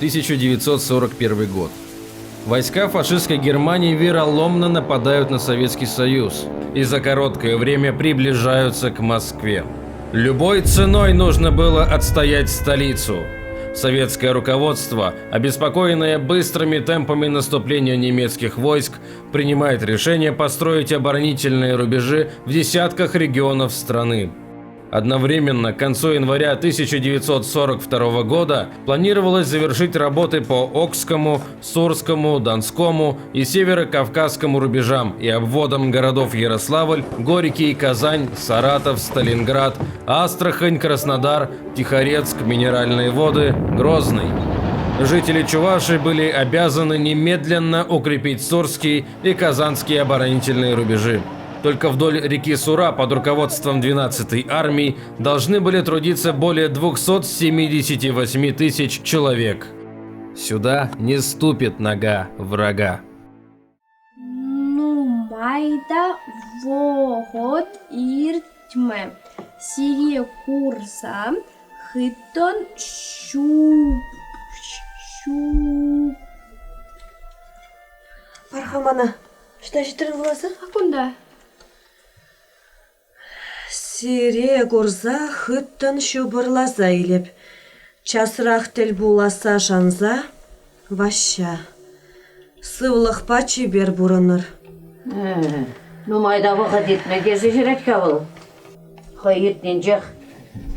1941 год. Войска фашистской Германии вероломно нападают на Советский Союз и за короткое время приближаются к Москве. Любой ценой нужно было отстоять столицу. Советское руководство, обеспокоенное быстрыми темпами наступления немецких войск, принимает решение построить оборонительные рубежи в десятках регионов страны. Одновременно к концу января 1942 года планировалось завершить работы по Окскому, Сурскому, Донскому и Северо-Кавказскому рубежам и обводам городов Ярославль, Горький, Казань, Саратов, Сталинград, Астрахань, Краснодар, Тихорецк, Минеральные воды, Грозный. Жители Чувашии были обязаны немедленно укрепить Сурский и Казанские оборонительные рубежи. Только вдоль реки Сура под руководством 12-й армии должны были трудиться более 278 тысяч человек. Сюда не ступит нога врага. Нумай та вӑхӑт иртмӗ, сире курса хыттӑн ҫуп ҫуп. Пар-ха мана. Ӑҫта ҫитрӗн вуласа? Кунта. Сире курса хыттӑн ҫупӑрласа илӗп. Часрах тӗл пуласса шанса Ваҫҫа. Сывлӑхпа чипер пурӑнӑр. Нумай та вӑхӑт иртмӗ тесе ҫырать-ха вӑл. Хӑй иртнинчех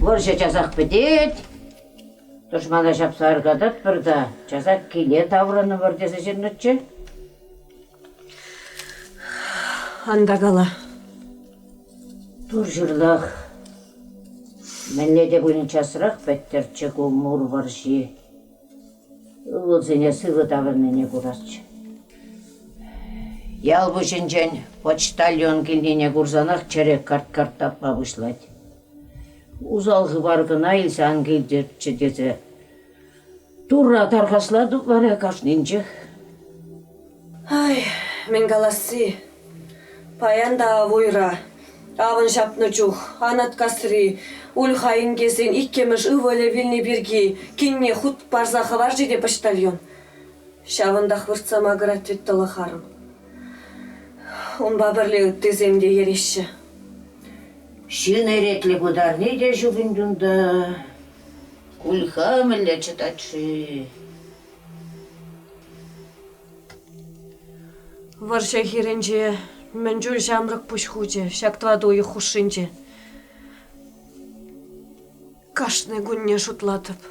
вӑрҫӑ часах пӗтет, тӑшмана ҫапса аркататпӑр та часах киле таврӑнӑпӑр тесе ҫырнӑччӗ. Ан та кала. Тур ҫырлах. Мӗнле те пулин часрах пӗттӗрччӗ ку мур вӑрҫи. Ывӑлсене сывӑ таврӑннине курасчӗ. Ял пуҫӗнчен почтальон килнине курсанах чӗре карт-карт тапма пуҫлать. Усал хыпар кӑна илсе ан килтӗрччӗ тесе Турра тархаслатӑп вара кашнинчех. Ай, мӗн каласси. Паян та ав уйра. Авӑн ҫапнӑ чух Анаткасри Ульха инкесен иккӗмӗш ывӑлӗ вилнӗ пирки кинне хут парса хӑварчӗ те почтальон. Ҫавӑнтах выртса макӑрать вӗт тӑлӑх арӑм. Унпа пӗрле ыттисем те йӗреҫҫӗ. Ҫын эреклӗ пытарни те ҫук ӗнтӗ унта. Кульха мӗнле чӑтать-ши? Вӑрҫӑ хирӗнче мӗн чуль ҫамрӑк пуҫ хучӗ ҫак тӑватӑ уйӑх хушшинче. Кашни кунне шутлатӑп.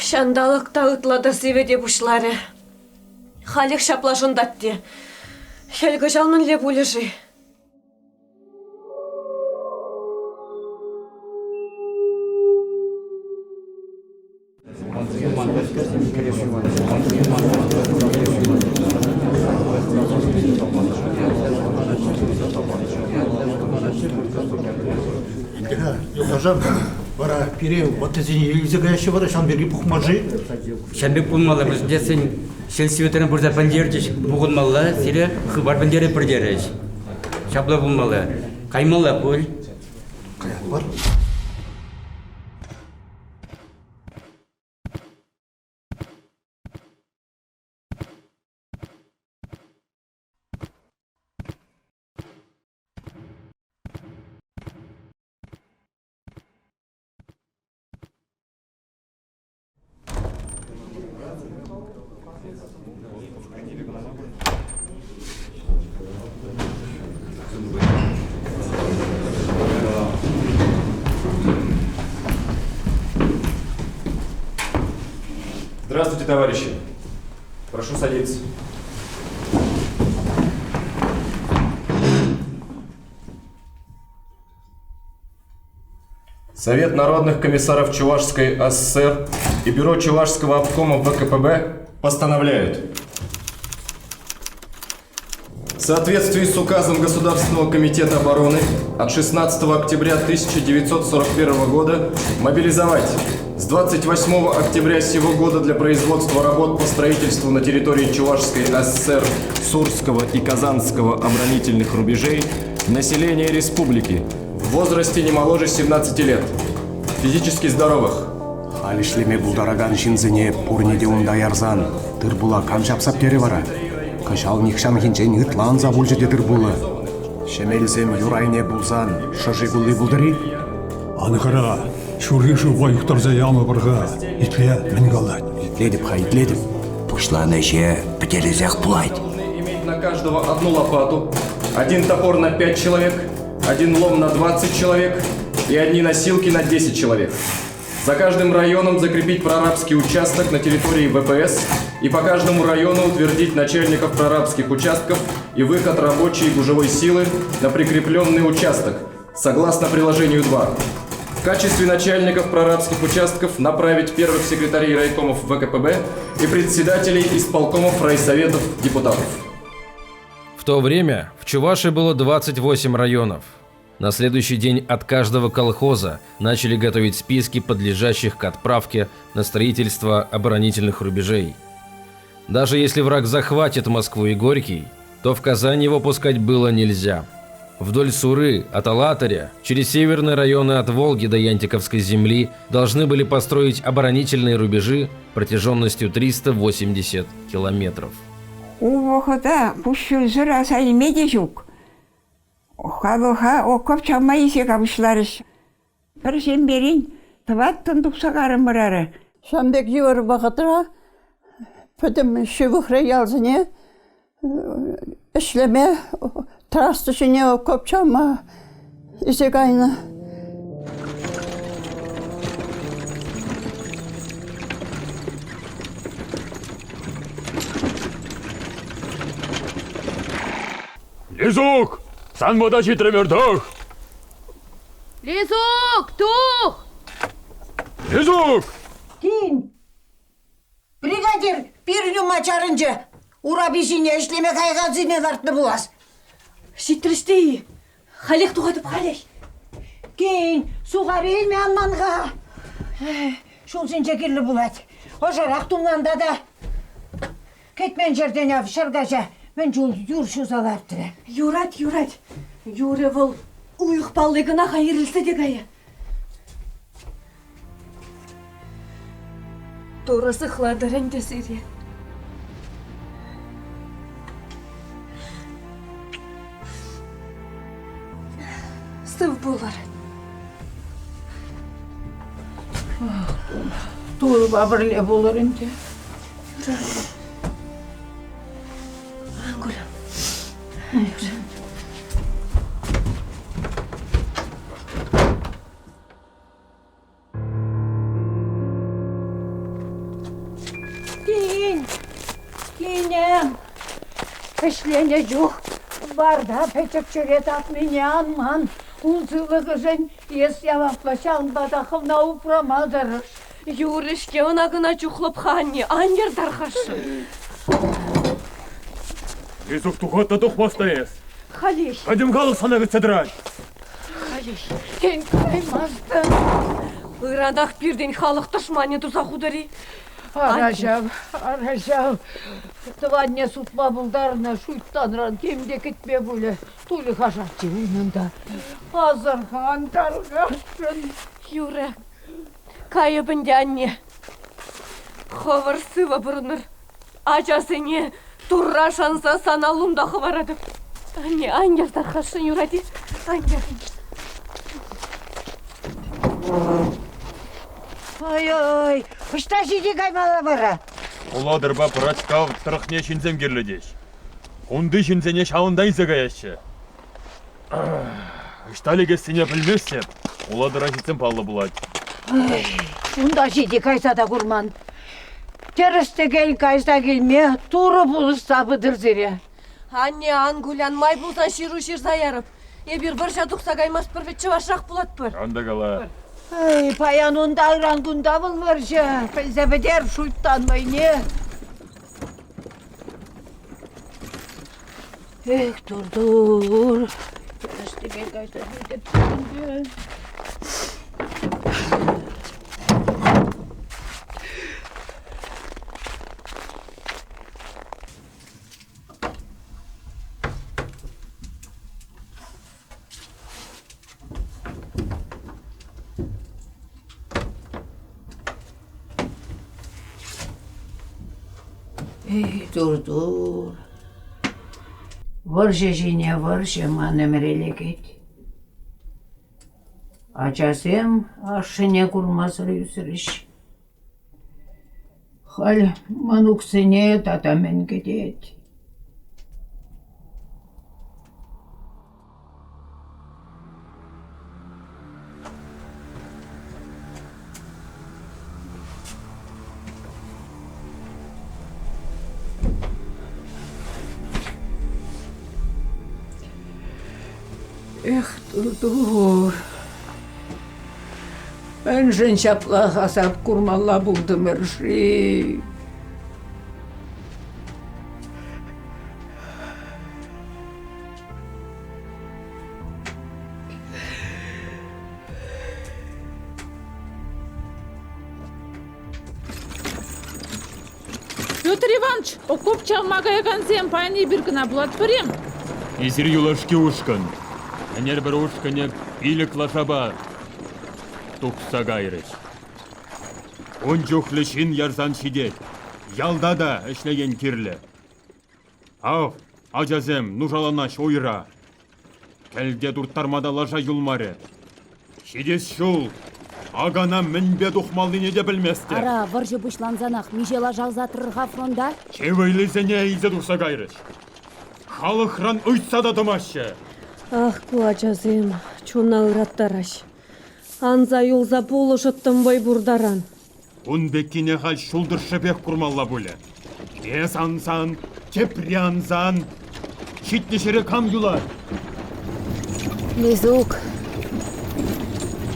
Ҫанталӑк та ытла та сивӗте пуҫларӗ. Халех ҫапла шӑнтать те. Хӗл кӑҫал мӗнле пулӗ-ши? Юлташам, вара пире ваттисене илсе каяҫҫӗ вара ҫавӑн пирки пухма-ши? Ҫавӑн пек пулмалла, мӗншӗн тесен сельсоветран пырса пӗлтерчӗҫ, пухӑнмалла, сире хыпар пӗлтеретпӗр терӗҫ. Ҫапла пулмалла. Каймалла пуль. Каятпӑр. Здравствуйте, товарищи. Прошу садиться. Совет народных комиссаров Чувашской АССР и Бюро Чувашского обкома ВКПБ постановляют. В соответствии с указом Государственного комитета обороны от 16 октября 1941 года мобилизовать с 28 октября сего года для производства работ по строительству на территории Чувашской АССР Сурского и Казанского оборонительных рубежей население республики в возрасте не моложе 17 лет. физически здоровых. Халь ӗҫлеме пултаракан ҫынсене пурне те унта ярсан тыр-пула кам ҫапса пӗтерӗ вара? Кӑҫал нихҫанхинчен ытла ӑнса пулчӗ те тыр-пулӑ. Ҫӗмелсем юр айне пулсан шӑши кулли пултӑр-и? Ан хӑра, ҫурхи шывпа юхтарса ямӑпӑр-ха. Итле, мӗн калать? Итлетӗп-ха, итлетӗп. Пуҫланӑ ӗҫе пӗтересех пулать. Иметь на каждого одну лопату, один топор на пять человек, один лом на 20 человек и одни носилки на 10 человек. За каждым районом закрепить прорабский участок на территории ВПС и по каждому району утвердить начальников прорабских участков и выход рабочей и гужевой силы на прикрепленный участок, согласно приложению 2. В качестве начальников прорабских участков направить первых секретарей райкомов ВКПБ и председателей исполкомов райсоветов депутатов. В то время в Чувашии было 28 районов. На следующий день от каждого колхоза начали готовить списки подлежащих к отправке на строительство оборонительных рубежей. Даже если враг захватит Москву и Горький, то в Казань его пускать было нельзя. Вдоль Суры, от Алатыря, через северные районы от Волги до Янтиковской земли должны были построить оборонительные рубежи протяженностью 380 километров. Ку вӑхӑта куҫҫульсӗр аса илме те ҫук. Халӑха окоп чавма илсе пуҫларӗҫ. Пӗр ҫемьерен тӑваттӑн тухса карӑмӑр ара. Ҫавӑн пек йывӑр вӑхӑтра пӗтӗм ҫывӑхри ялсене ӗҫлеме трасса ҫине окоп чавма илсе кайнӑ. Лизук, сан пата ҫитрӗмӗр тӑх! Лизук, тух! Лизук! Тин! Бригадир пирӗн ума чарӑнчӗ. Урапи ҫине ӗҫлеме каякансене лартнӑ пулас. Ҫитрӗҫ те-и? Халех тухатӑп, халех. Кин, сухари илме ан ман-ха. Ҫул ҫинче кирлӗ пулать. Ӑшӑрах тумлан тата. Кӗтмен ҫӗртен ав ҫӗр каҫа мӗн чул юр ҫуса лартрӗ. Юрать, юрать. Юрӗ вӑл уйӑх палли кӑна-ха ирӗлсе те кайӗ. Турӑ сыхлатӑр ӗнтӗ сире. Сыв пулӑр. Турӑпа пӗрле пулӑр ӗнтӗ. Ан кулян. Кин, кинӗм, ӗҫленӗ чух варта пӗчӗк чӗре тапнине ан ман. Ун сывлӑхӗшӗн эс яваплӑ, ҫавӑнпа та хӑвна упрама тӑрӑш. Юрӗ-ҫке, ӑна-кӑна чухлӑп-ха, анне, ан йӗр тархасшӑн. Лисук тухать та тухмасть та эс. Халех. Пӗтӗм халӑх сана кӗтсе тӑрать. Халех. Тен, каймастӑн. Ыранах пиртен халӑх тӑшманӗ туса хутӑр-и? Ара ҫав, ара ҫав. Тӑванне сутма пултарнӑ шуйттанран тем те кӗтме пулӗ. Тулӗ хашатчӗ унӑн та. Асӑрхан, тархасшӑн. Юрӗ. Кайӑп ӗнтӗ, анне. Хӑвӑр сывӑ пурӑнӑр. Ачасене Турра шанса сан аллунта хӑваратӑп. Анне, ан йӗр тархасшӑн юрать-и? Ан йӗр. Ой-ой, ӑҫта ҫити каймалла вара? Улатӑрпа Пӑрачкав тӑрӑхне ҫынсем кирлӗ теҫ. Унти ҫынсене ҫавӑнта илсе каяҫҫӗ. Ӑҫта лекессине пӗлместӗп, Улатӑра ҫитсен паллӑ пулать. Унта ҫити кайса та курман. Тӗрӗс-тӗкел кайса килме Турӑ пулӑшса пытӑр сире. Анне, ан кулян, май пулсан ҫыру ҫырса ярӑп. Эпир вӑрҫа тухса каймастпӑр вӗт, чӑвашрах пулатпӑр. Ан та кала. Эй, паян унта, ыран кунта вӑл вӑрҫӑ. Пӗлсе пӗтер шуйттан вӑйне. Эх, тур-тур, тӗрӗс-тӗкел кайса ҫитӗп ӗнтӗ. Эй, тур-тур. Вӑрҫӑ ҫине вӑрҫӑ ман ӗмӗре лекет. Ачасем ашшӗне курмасӑр ӳсрӗҫ. Халь мӑнуксене тата мӗн кӗтет? Эх, тур-тур! Мӗншӗн ҫаплах асап курмалла пултӑмӑр-ши? Петр Иванович, окоп чавма каякансем паян эпир кӑна пулатпӑр-им? Эсир юлашки ушкӑн. Ӗнер пӗр ушкӑнӗ пилӗк лашапа тухса кайрӗҫ. Ун чухлӗ ҫын ярсан ҫитет. Ялта та ӗҫлекен кирлӗ. Ав, ачасем нушаланаҫ уйра. Кӗлте турттарма та лаша юлмарӗ. Ҫитес ҫул акана мӗнпе тухмаллине те пӗлместӗп. Ара, вӑрҫӑ пуҫлансанах миҫе лаша ӑсатрӑр-ха фронта? Чи вӑйлисене илсе тухса кайрӗҫ. Халӑхран ыйтса та тӑмаҫҫӗ. Ах, ку ачасем чуна ыраттараҫ. Анса юлса пулӑшӑттӑм вӑй пур таран. Ун пеккине халь ҫул тӑршшӗпех курмалла пулӗ. Эс ансан, тепри ансан, ҫитнӗ ҫӗре кам юлать? Лизук,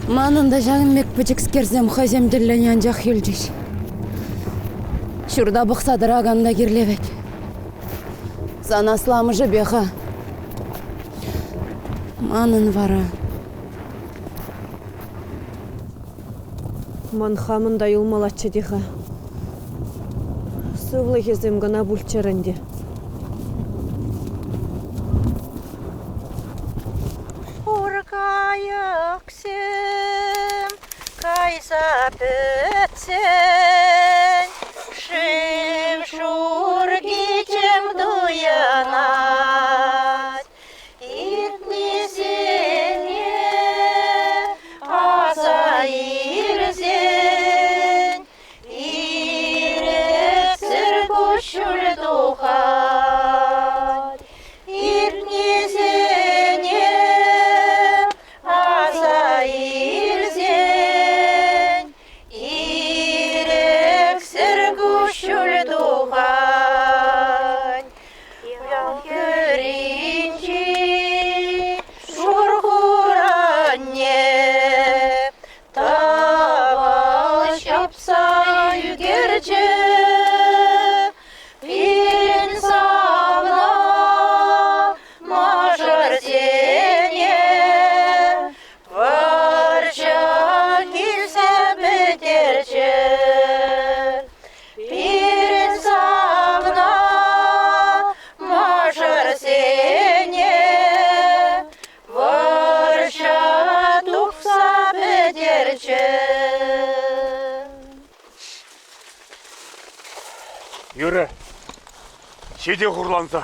манӑн та ҫакӑн пек пӗчӗкскерсем хӑйсем тӗллӗн анчах юлчӗҫ. Ҫурта пӑхса тӑракан та кирлӗ вӗт. Сан асламӑшӗпе-ха. Манӑн вара. Ман хамӑн та юлмаллаччӗ те-ха. Сывлӑхӗсем кӑна пулччӑр ӗнтӗ. Кайӑксем кайса пӗтсен, шыв-шур кичем туйӑнать. Иртнисене аса илсен, ирӗксӗр куҫҫуль тухать. Иртнисене аса илсен, ирӗксӗр куҫҫуль тухать. Ял хӗрринчи шур хуранне тӑвӑл ҫапса ӳкерчӗ. Пирӗн савнӑ мӑшӑрсене вӑрҫӑ килсе пӗтерчӗ. Пирӗн савнӑ мӑшӑрсене вӑрҫӑ тухса пӗтерчӗ. Юрӗ, ҫитӗ хурланса,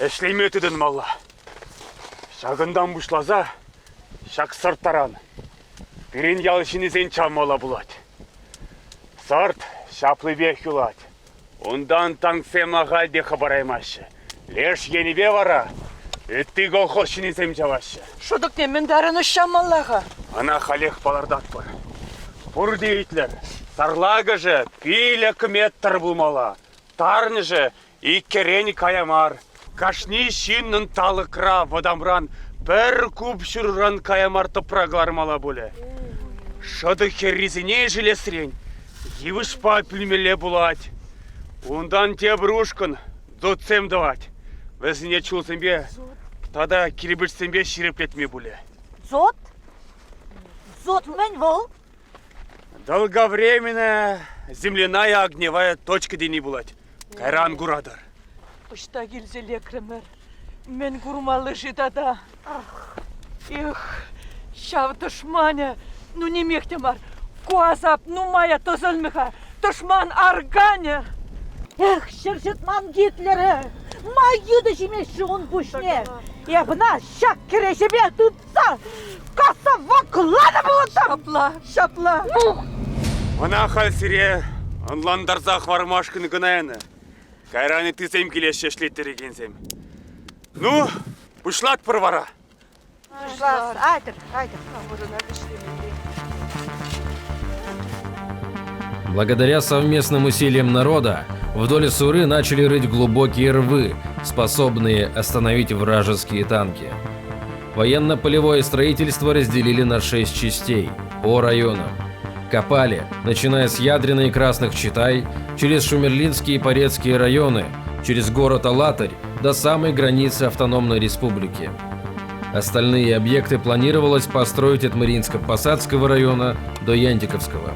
ӗҫлеме тытӑнмалла. Ҫакӑнтан пуҫласа ҫак сӑрт таран пирӗн ял ҫыннисен чавмалла пулать. Сӑрт ҫаплипех юлать. Унтан танксем ахаль те хӑпараймаҫҫӗ. Леш енӗпе вара ытти колхоз ҫыннисем чаваҫҫӗ. Шӑтӑкне мӗн тарӑнӑш чавмалла-ха? Ӑна халех палӑртатпӑр. Пурте итлӗр. Сарлакӑшӗ 5 метр пулмалла. Тарӑнӑшӗ иккӗрен кая мар. Кашни ҫыннӑн талӑкра вӑтамран пӗр куб ҫурӑран кая мар тӑпра кӑлармалла пулӗ. Шӑтӑк хӗррисене ишӗлесрен йывӑҫпа пӳлмелле пулать. Унтан тепӗр ушкӑн дотсем тӑвать. Вӗсене чулсемпе тата кирпӗчсемпе ҫирӗплетме пулӗ. Дзот? Дзот мӗн вӑл? Долговременная земляная огневая точка тени пулать. Кайран куратӑр. Ӑҫта килсе лекрӗмӗр? Мӗн курмалли-ши тата? Ах, эх, ҫав тӑшманӗ, ну нимех те мар. Ку асап нумая тӑсӑлмӗ-ха. Тӑшман арканӗ! Эх, ҫӗрҫытман Гитлерӗ! Ма йытӑ ҫимест-ши ун пуҫне? Эп ӑна ҫак кӗреҫепе тытса касса вакланӑ пулӑттӑм! Ҫапла, ҫапла. Мана халь сире ӑнлантарса хӑвармашкӑн кӑна янӑ. Кайран ыттисем килеҫҫӗ ӗҫлеттерекенсем. Ну, пуҫлатпӑр вара. Пуҫлас. Айтӑр, айтӑр. Благодаря совместным усилиям народа вдоль Суры начали рыть глубокие рвы, способные остановить вражеские танки. Военно-полевое строительство разделили на шесть частей по районам. Копали, начиная с Ядрина и Красных Читай, через Шумерлинские и Порецкие районы, через город Алатырь до самой границы автономной республики. Остальные объекты планировалось построить от Мариинско-Посадского района до Янтиковского.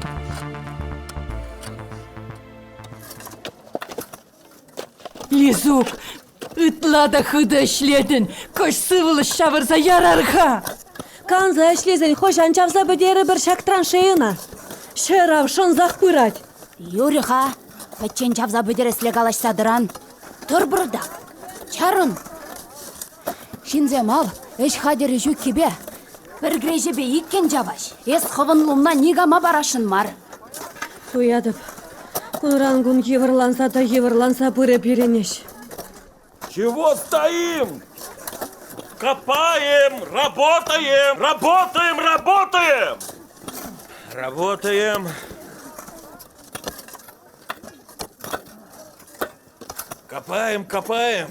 Лизук, ытла та хытӑ ӗҫлетӗн, кӑҫ сывлӑш ҫавӑрса ярар-ха. Канса ӗҫлесен хӑҫан чавса пӗтерӗпӗр ҫак траншейӑна? Ҫӗр ав шӑнсах пырать. Юрӗ-ха, пӗччен чавса пӗтересле калаҫса тӑран. Тӑр пӑртак, чарӑн. Ҫынсем ав ӗҫ хатӗрӗ ҫуккипе пӗр кӗреҫепе иккӗн чаваҫ. Эс хӑвӑн лумна никама парасшӑн мар. Туятӑп, кунран-кун йывӑрланса та йывӑрланса пырӗ пирӗн ӗҫ. Чего стоим? Копаем, работаем, работаем, работаем! Работаем. Копаем, копаем.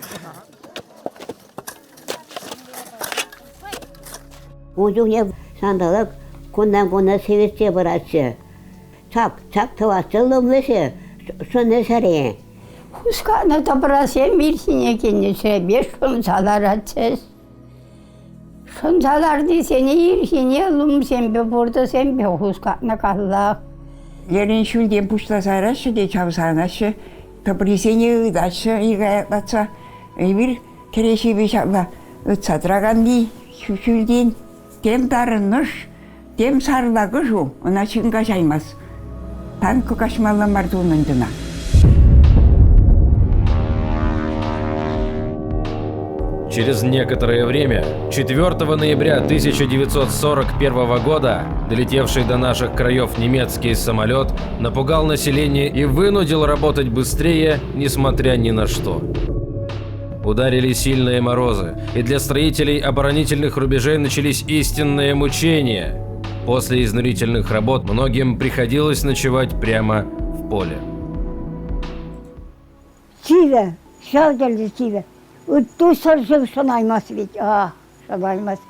Ун чухне ҫанталӑк кунтан-куна сивӗтсе пыратчӗ. Чак-чак тӑватчӗ лӑмлӑҫӗ шӑннӑ ҫӗре. Хусканӑ тӑпрасем ирхине килнӗ ҫӗрпе шӑнса ларатчӗҫ. Шӑнса ларнисене ирхине лумсемпе, пуртӑсемпе хускатнӑ каллах. Лерен ҫӳлтен пуҫласа яраҫҫӗ те чавса анаҫҫӗ, тӑприсене ытаҫҫӗ ыйкаятлатса. Эпир кӗреҫепе ҫапла ытса тӑраканни ҫӳлтен тем тарӑнӑш, тем сарлакӑш у, ӑна ҫын каҫаймасть. Танка каҫмалла мар тунӑ ӗнтӗ ӑна. Через некоторое время, 4 ноября 1941 года, долетевший до наших краев немецкий самолет напугал население и вынудил работать быстрее, несмотря ни на что. Ударили сильные морозы, и для строителей оборонительных рубежей начались истинные мучения. После изнурительных работ многим приходилось ночевать прямо в поле. Сивӗ, ҫав тӗрлӗ сивӗ. Ытту ҫӗршыв шӑнаймасть вӗт. Ах, шӑнаймасть.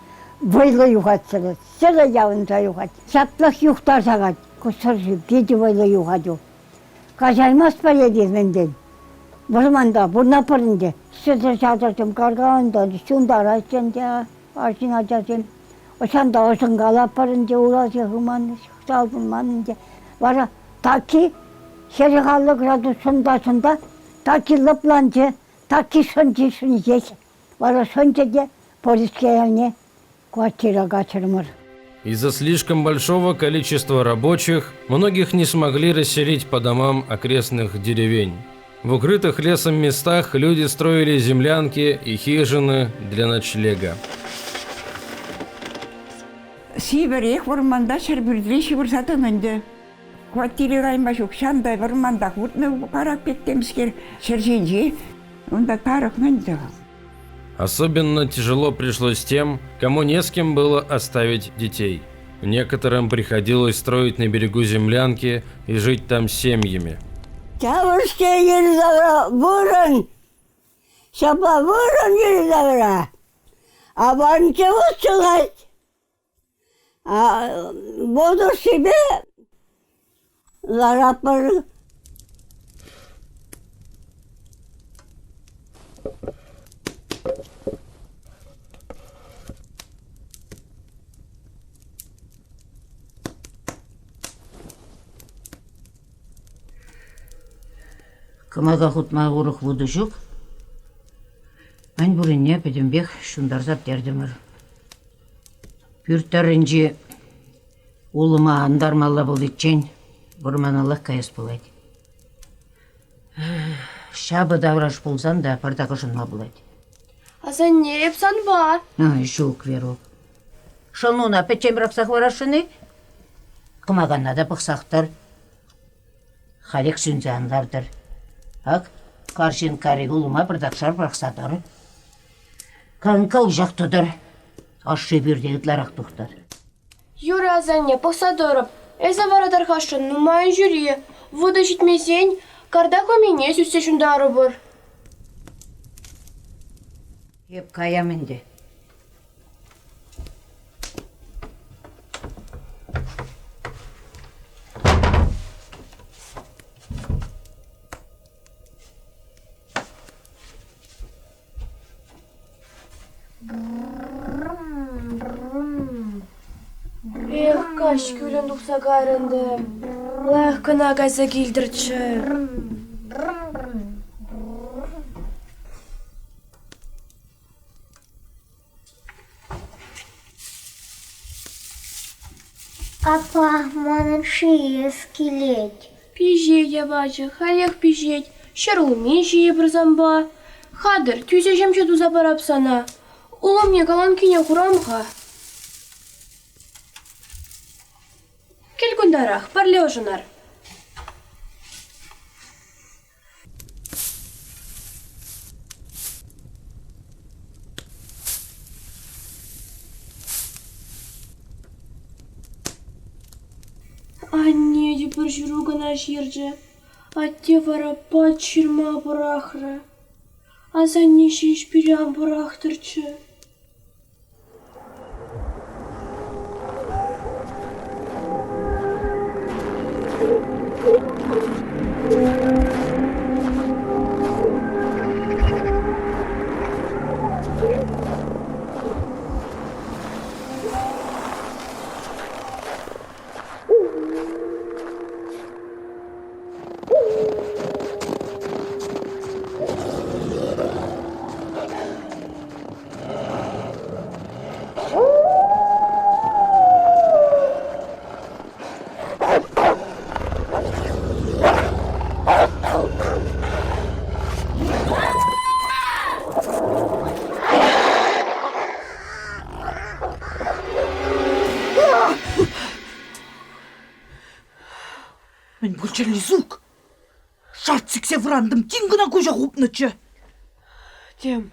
Вӑйлӑ юхать сӗлӗ. Сӗлӗ явӑнса юхать. Ҫаплах юхтарса кать. Ку ҫӗршыв питӗ вӑйлӑ юхать. Каҫаймастпӑр эпир мӗнтен. Вӑрманта пурӑнатпӑр ӗнтӗ. Ҫӗтӗр-ҫатӑрсем каркаланса ҫунтараҫҫӗ ӗнтӗ арҫын ачасем. Ӑҫтан ӑшӑнкалатпӑр ӗнтӗ, урасем хыман, салтӑнман ӗнтӗ. Вара такки 40-50 градус шӑнта-шӑнта такки лӑпланчӗ, такки шӑнчӗ ҫеҫ. Вара шӑнчӗ те Полиски ялне квартира каҫрӑмӑр. Из-за слишком большого количества рабочих многих не смогли расселить по домам окрестных деревень. В укрытых лесом местах люди строили землянки и хижины для ночлега. Сивӗрех вӑрманта ҫӗрпӳртре ҫывӑрса тӑнӑ ӗнтӗ. Хваттере кайма ҫук, ҫантай вӑрмантах выртнӑ парак пек темскер ҫӗр ҫинче. Унта тарӑхнӑ ӗнтӗ. Особенно тяжело пришлось тем, кому не с кем было оставить детей. Некоторым приходилось строить на берегу землянки и жить там семьями. Чавӑшке йӗри-тавра вырӑн, ҫапла вырӑн йӗри-тавра. Аванччӗ вӑт А будущипе ларатпӑр. Кӑмака хутма урӑх вутӑ ҫук. Мӗн пуррине пӗтӗмпех ҫунтарса пӗтертӗмӗр. Пӳрт тӑрринчи улӑма антармалла пуличчен вӑрманаллах каяс пулать. Ҫапӑ тавраш пулсан та пӑртак ӑшӑнма пулать. Асанне, эп санпа. Ай, ҫук, Верук. Шӑлнуна пӗччен пӑрахса хӑварасшӑн-и? Кӑмакана та пӑхсах тӑр. Халех сӳнсе ан лартӑр. Ак, карҫинккари улӑма пӑртакшар пӑрахса тӑр. Канка уҫах тӑтӑр. Ӑшши пӳрте ытларах тухтӑр. Юрӗ, асанне, пӑхса тӑрӑп. Эсӗ вара тархасшӑн нумайӑн ҫӳре. Вутӑ ҫитмесен карта хӑмине сӳтсе ҫунтарӑпӑр. Эп каям ӗнтӗ. Эх, каҫ кӳлӗм тухса кайрӗ ӗнтӗ. Лайӑх кӑна кайса килтӗрччӗ. Аппа, манӑн ҫиес килет. Пиҫет апачӗ, халех пиҫет. Ҫӗрулми ҫийӗпӗр санпа. Хатӗр, тӳсе ҫемҫе туса парап сана. Улӑмне каланкине хурам-ха. Кил кунтарах, пӗрле ӑшӑнар. Анне те пӗр ҫыру кӑна ҫырчӗ, атте вара пач ҫырма пӑрахрӗ. Асанне ҫеҫ пире ан пӑрахтӑрччӗ. Мӗн пулчӗ, Лисук? Шарт сиксе вӑрантӑм, тин кӑна куҫа хупнӑччӗ. Тем,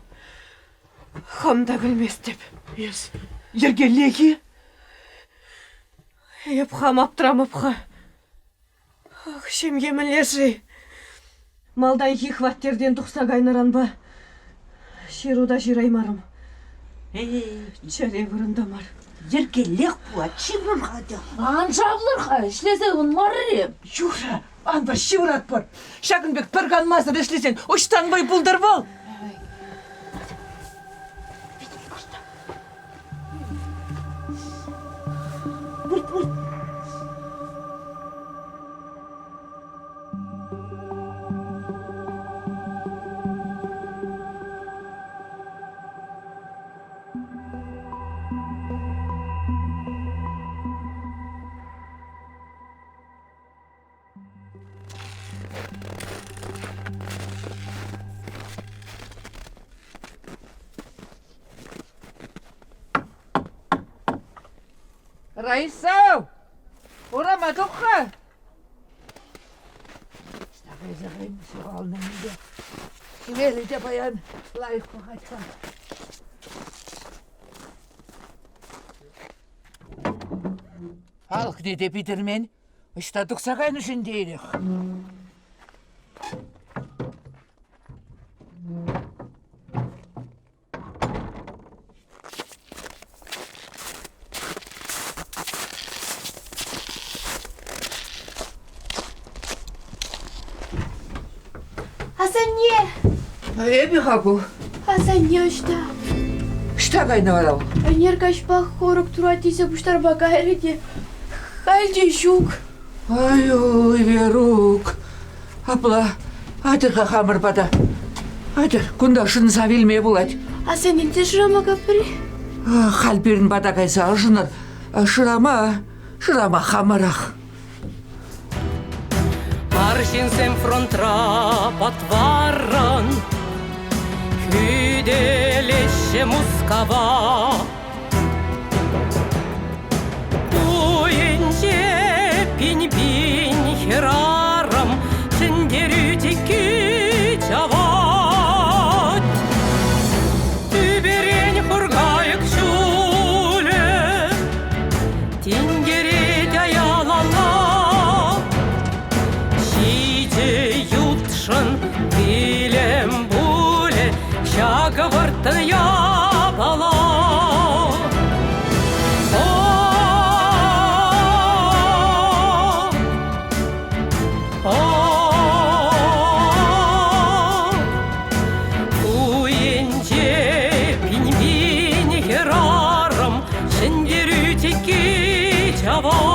хам та пӗлместӗп. Эс йӗркеллех-и? Эп хам аптрамӑп-ха. Ах, ҫемье мӗнле-ши? Малтанхи хваттертен тухса кайнӑранпа ҫыру та ҫыраймарӑм. Чӗре вырӑнта мар. Йӗркеллех пулать, ҫывӑр-ха те. Ан шавлӑр-ха, ӗҫлесе ывӑнмарӑр-и? Юрӗ, ан пар, ҫывӑратпӑр. Ҫакӑн пек пӗр канмасӑр ӗҫлесен ӑҫтан вӑй пултӑр вӑл? Вырт, вырт. Раиса, урама тух-ха. Ӑҫта кайса кайнӑ ҫухалнӑ ӗнтӗ. Хӗвелӗ те паян лайӑх пӑхать-ха. Алӑкне те питӗрмен. Ӑҫта тухса кайнӑ-ши ӗнтӗ ирех? Асанне! Эпӗ-ха ку. Асанне ӑҫта? Ӑҫта кайнӑ вара вӑл? Ӗнер каҫпа хорӑк турат тесе пуҫтарма кайрӗ те халь те ҫук. Ай-уй, Верук, апла атьӑр-ха хамӑр пата. Атьӑр, кунта шӑнса вилме пулать. Асанне те шырама капри? Халь пирӗн пата кайса ӑшӑнӑр. Шырама, шырама хамӑрах. Арҫынсем фронтра патвар. Мускава. Ку енче пин-пин хӗрарӑм ҫӗнтерӳ чикки чавать. Тӳперен хуркайӑк ҫулӗ тинкерет аялалла. Ҫичӗ ютшӑн вилӗм пулӗ ҫакӑ вӑрттӑн япала. Ку енче пин-пин хӗрарӑм ҫӗнтерӳ чикки чавать.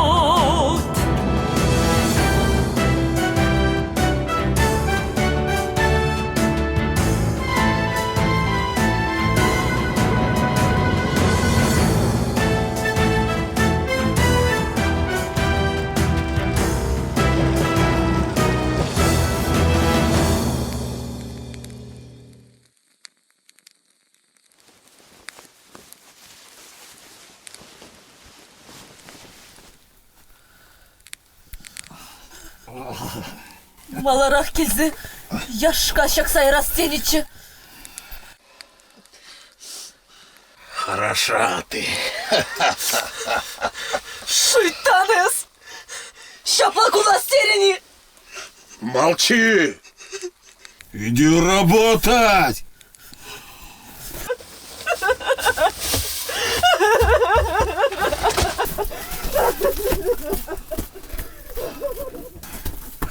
Маларах килсе яшка ҫакса ярас тенӗччӗ. Хороша ты. Шуйттан эс! Ҫапла кулас терӗн-и? Молчи! Иди работать!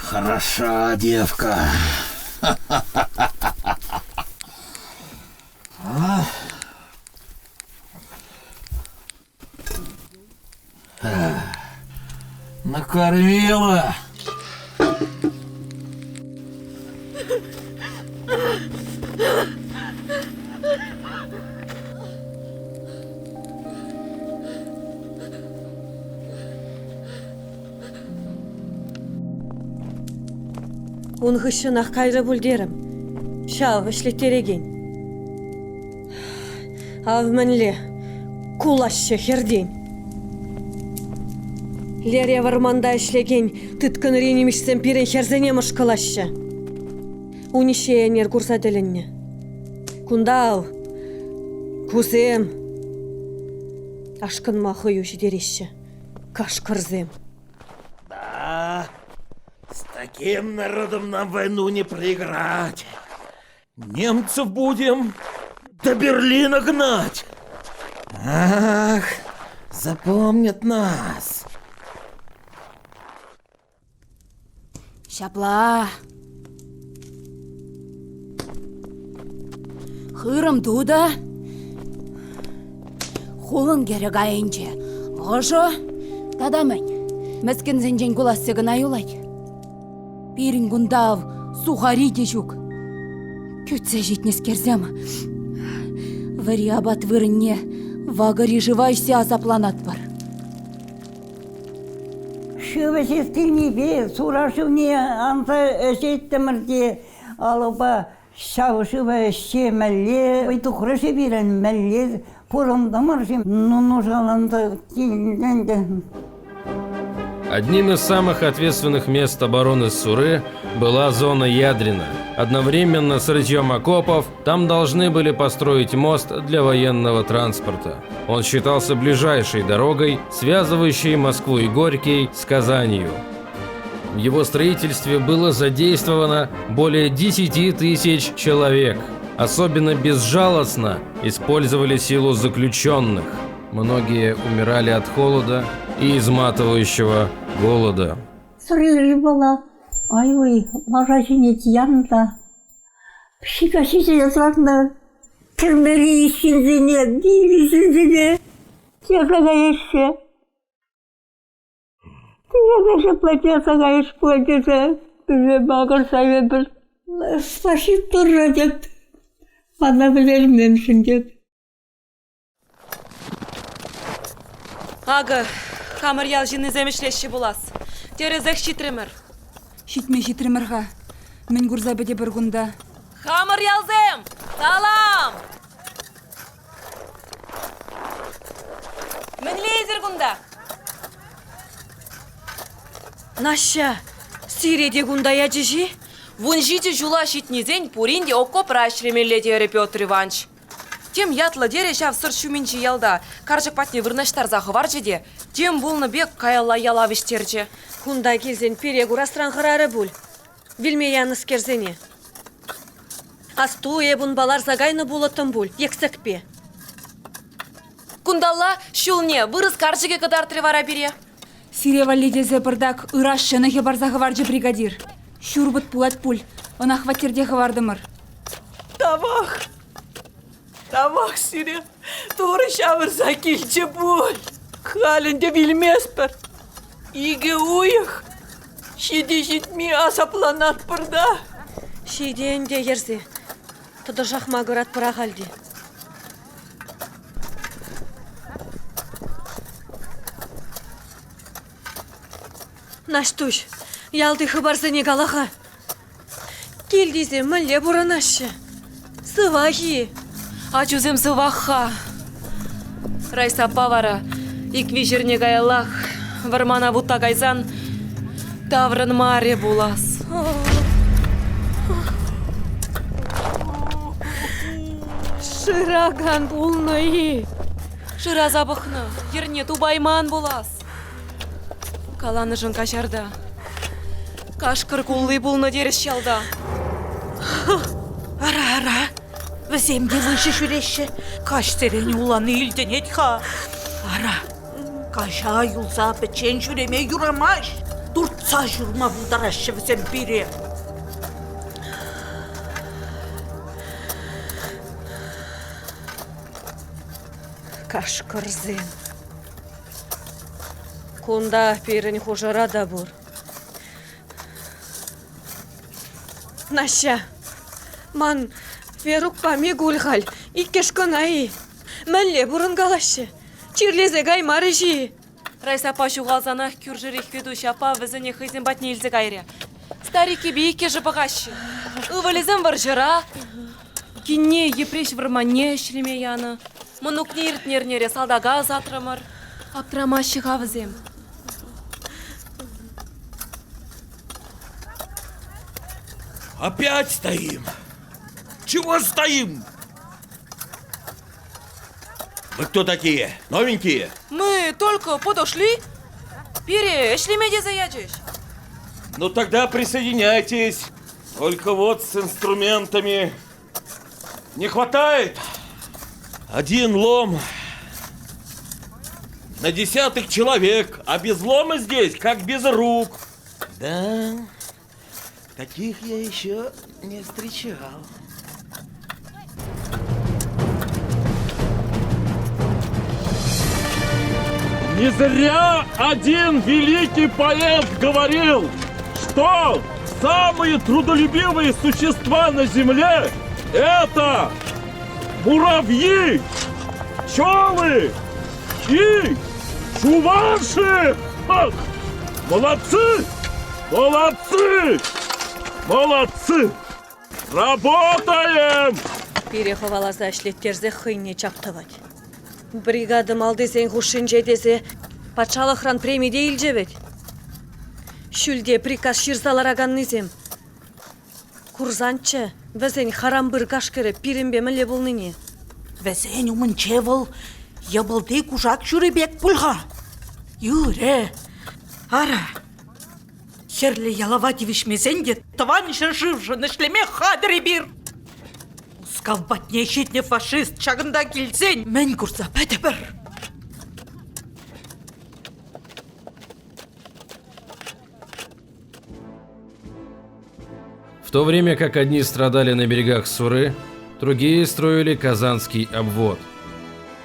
Хороша девка. Накормила. Ун хыҫҫӑнах кайрӗ пуль терӗм. Ҫав ӗҫлеттерекен. Ав мӗнле кулаҫҫӗ хӗртен. Лере вӑрманта ӗҫлекен тыткӑнри нимӗҫсем пирӗн хӗрсене мӑшкӑлаҫҫӗ. Униҫҫе ӗнер курса тӗлӗннӗ. Кунта ав кусем ашкӑнма хӑю ҫитереҫҫӗ. Кашкӑрсем. Да, с таким народом нам войну не проиграть. Немцев будем до Берлина гнать. Ах, запомнят нас. Ҫапла. Хырӑм тутӑ. Хулӑн кӗрӗк айӗнче ӑшӑ тата мӗн? Мӗскӗнсенчен куласси кӑна юлать. Пирӗн кунта ав сухари те ҫук. Кӳтсе ҫитнӗскерсем вӗри апат вырӑнне вакӑри шыва ӗҫсе асапланатпӑр. Шыв ӗҫес килнипе сура шывне анса ӗҫеттӗмӗр те алӑпа ҫав шыва ӗҫсе мӗнле вӑй тухрӗ-ши пирӗн, мӗнле пурӑнтӑмӑр-ши, ну нушаланса килнӗ ӗнтӗ. Одним из самых ответственных мест обороны Суры была зона Ядрина. Одновременно с рытьем окопов там должны были построить мост для военного транспорта. Он считался ближайшей дорогой, связывающей Москву и Горький с Казанью. В его строительстве было задействовано более 10 тысяч человек. Особенно безжалостно использовали силу заключенных. Многие умирали от холода и изматывающего голода. Сӑри была. Ай-уй, лаша ҫине янӑ та ҫика ҫисе лартнӑ. Тӗрмери ҫынсене, вилнӗ ҫынсене терсе каяҫҫӗ. Тесе ҫапла терсе каяҫ пулать тесе пӳрте макӑрса эпир. Спасибо Турра тет. Мана вӗлерменшӗн тет. Акӑ, хамӑр ял ҫыннисем ӗҫлеҫҫӗ пулас. Тӗрӗсех ҫитрӗмӗр. Ҫитме ҫитрӗмӗр-ха. Мӗн курса пӗтӗпӗр кунта? Хамӑр ялсем! Салам! Мӗнле эсир кунта? Наҫҫа, сире те кунта ячӗҫ-и? 17 ҫула ҫитнисен пурин те окопра ӗҫлемелле терӗ Петр Иванович. Тем ятлӑ терӗ ҫав сӑрт ҫумӗнчи ялта. Карчӑк патне вырнаҫтарса хӑварчӗ те тем пулнӑ пек каялла яла вӗҫтерчӗ. Кунта килсен пире курасран хӑрарӗ пуль. Вилме янӑскерсене. Асту, эп унпа ларса кайнӑ пулӑттӑм пуль, йӗксӗкпе. Кунталла ҫулне вырӑс карчӑкӗ кӑтартрӗ вара пире. Сире валли тесе пӑртак ыраш ҫӑнӑхӗ парса хӑварчӗ бригадир. Ҫурпӑт пулать пуль, ӑна хваттерте хӑвартӑмӑр. Тавах! Тавах сире! Турӑ ҫавӑрса килчӗ пуль. Халь ӗнтӗ вилместпӗр. Икӗ уйӑх ҫити-ҫитми асапланатпӑр та. Ҫитӗ ӗнтӗ йӗрсе. Тӑтӑшах макӑратпӑр ахаль те. Наҫтуҫ, ялти хыпарсене кала-ха. Килтисем мӗнле пурӑнаҫҫӗ? Сывах-и? Ачусем сывах-ха. Райса аппа вара ик-виҫ эрне каяллах вӑрмана вутта кайсан таврӑнмарӗ пулас. Шыракан пулнӑ-и? Шыраса пӑхнӑ, йӗрне тупайман пулас. Каланӑшӑн каҫарта. Кашкӑр кулли пулнӑ терӗҫ ялта. Ара, ара, вӗсем те выҫӑ ҫӳреҫҫӗ. Каҫсерен улани илтӗнет-ха. Ара, каҫа юлса пӗччен ҫӳреме юрамасть. Туртса ҫурма пултараҫҫӗ вӗсем пире. Кашкӑрсем. Кунта пирӗн хушӑра та пур. Наҫҫа, ман Верукпа Микуль халь иккӗш кӑна-и? Мӗнле пурӑнкалаҫҫӗ? Чирлесе каймарӗҫ-и? Райса аппа ҫухалсанах кӳршӗри Хветуҫ аппа вӗсене хӑйсем патне илсе кайрӗ. Стариккипе иккӗшӗ пӑхаҫҫӗ. Ывӑлӗсем вӑрҫӑра. Кинне Йӗпреҫ вӑрманне ӗҫлеме янӑ. Мӑнукне иртнӗ эрнере салтака ӑсатрӑмӑр. Аптрамаҫҫӗ-ха вӗсем. Опять стоим! Чего стоим? Вы кто такие? Новенькие? Мы только подошли. Пире ӗҫлеме тесе ячӗҫ. Ну тогда присоединяйтесь. Только вот с инструментами не хватает. Один лом на десятых человек, а без лома здесь, как без рук. Да, таких я еще не встречал. Не зря один великий поэт говорил, что самые трудолюбивые существа на Земле – это муравьи, пчелы и чуваши! Ах, молодцы! Молодцы! Молодцы! Работаем! Пире хӑваласа ӗҫлеттерсе хӑйне чап тӑвать. Бригада малтисен хушшинче тесе патшалӑхран преми те илчӗ вӗт. Ҫӳлте приказ ҫырса лараканнисем. Курсанччӗ вӗсен харампыр кашкӑрӗ пирӗнпе мӗнле пулнине. Вӗсен умӗнче вӑл йӑпӑлти кушак ҫури пек пуль-ха. Юрӗ. Ара, хӗрлӗ ялава тивӗҫмесен те тӑван ҫӗршывшӑн ӗҫлеме хатӗр эпир. Мускав патне ҫитнӗ фашист ҫакӑнта килсен мӗн курса пӗтӗпӗр? В то время как одни страдали на берегах Суры, другие строили Казанский обвод.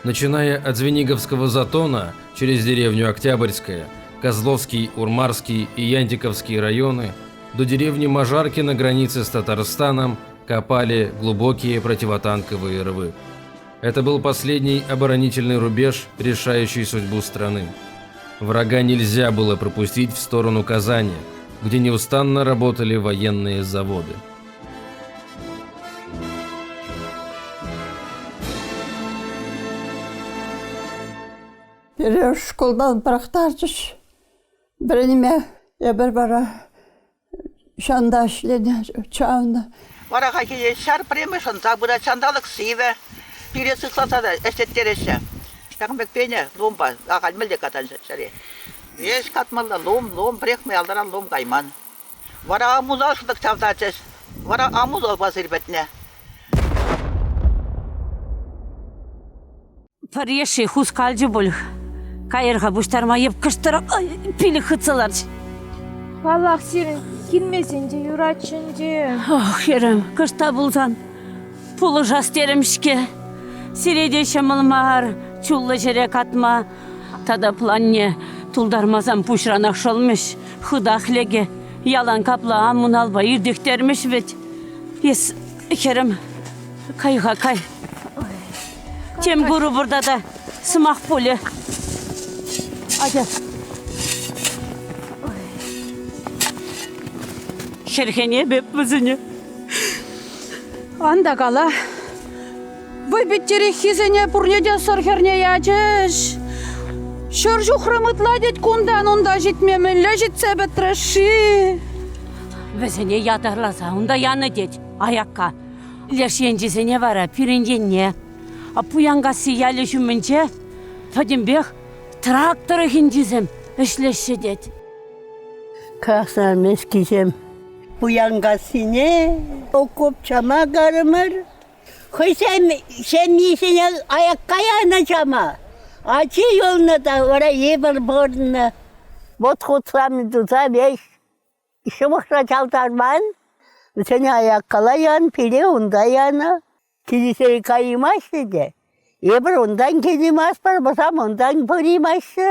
Начиная от Звениговского затона через деревню Октябрьская, Козловский, Урмарский и Янтиковский районы до деревни Мажарки на границе с Татарстаном копали глубокие противотанковые рвы. Это был последний оборонительный рубеж, решающий судьбу страны. Врага нельзя было пропустить в сторону Казани, где неустанно работали военные заводы. Пире шкултан пӑрахтарчӗҫ вӗренме. Эпир вара ҫанта ӗҫленӗ, чавнӑ. Вара хайхи ҫар премӗ шӑнса пырать, ҫанталӑк сивӗ. Пире сыхласа та ӗҫлеттереҫҫӗ. Ҫакӑн пек пенӗ лумпа, ахаль мӗнле катан ҫӗре. Ӗҫ катмалла, лум, лум, пӗрех ялтӑран лум кайман. Вара амузал шӑтӑк чавтарчӗҫ. Вара амузалпа сирпӗтнӗ. Пӗр йышши хускалчӗ пуль. Кайӑр-ха пуҫтарма эп кӑштӑрах пилӗк хытса ларчӗ. Паллах, сирӗн килмесен те юратчӗ ӗнтӗ. Ох, хӗрӗм, кӑшт та пулсан пулӑшас терӗм-ҫке. Сире те ҫӑмӑл мар чуллӑ ҫӗре катма. Тата планне тултармасан пуҫранах шӑлмӗҫ, хытах лекӗ. Ялан капла амуналпа иртӗхтермӗҫ вӗт. Эс, хӗрӗм, кай-ха, кай. Тем курӑпӑр тата, сӑмах пулӗ. Атя. Хӗрхенеп эп вӗсене. Ан та кала. Вӑйпиттереххисене пурне те сӑр хӗрне ячӗҫ. Ҫӗр ҫухрӑм ытла тет кунтан унта ҫитме мӗнле ҫитсе пӗтрӗ-ши? Вӗсене ятарласа унта янӑ тет аякка. Леш енчисене вара пирӗн енне. Пуянкасси ялӗ ҫумӗнче пӗтӗмпех Трак тӑрӑхӗнчисем ӗҫлеҫҫӗ тет. Красноармейскисем Пуянкассине окоп чама карӑмӑр. Хӑйсем ҫемйисене аякка янӑ чама. Ачи юлнӑ та вара эпир пурӑннӑ. Вот хутсам туса веҫ ҫывӑхра чалтарман. Вӗсене аяккала ян, пире унта янӑ. Килсе каймаҫҫӗ те. Эпир унтан килейместпӗр, вӗсем унтан пыраймаҫҫӗ.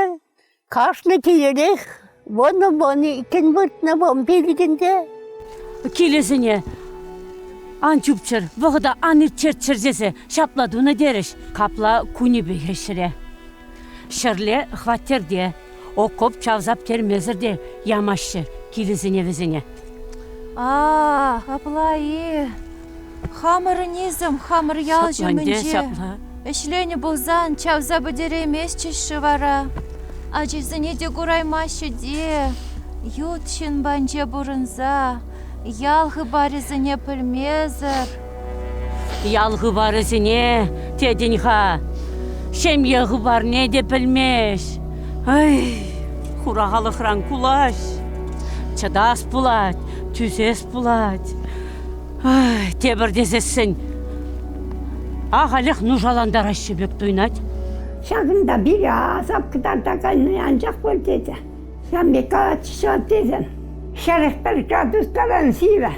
Кашни килӗрех вӑн-вӑн иккӗн выртнӑ, вӑн пилӗкӗнче. Килӗсене ан чупчӑр, вӑхӑта ан ирттерччӗр тесе ҫапла тунӑ терӗҫ. Капла кунӗпех ӗҫре. Ҫӗрле хваттерте окоп чавса пӗтермесӗр те ямаҫҫӗ килӗсене вӗсене. А, апла-и? Хамӑрӑн-изм хамӑр ял ҫумӗнче ӗҫленӗ пулсан чавса пӗтерейместчӗҫ-ши вара? Ачисене те кураймаҫҫӗ те. Ют ҫын панче пурӑнса ял хыпарӗсене пӗлмесӗр. Ял хыпарӗсене тетӗн-ха. Ҫемье хыпарне те пӗлмест. Ай, хура халӑхран кулаҫ. Чӑтас пулать, тӳсес пулать. Ай, тепӗр тесессӗн ахалех нушалантараҫҫӗ пек туйӑнать. Ҫакӑнта пире асап кӑтартаканни анчах пуль тетӗ. Ҫавӑн пек калатчӗҫ ваттисем. 41 градус таран сивӗ.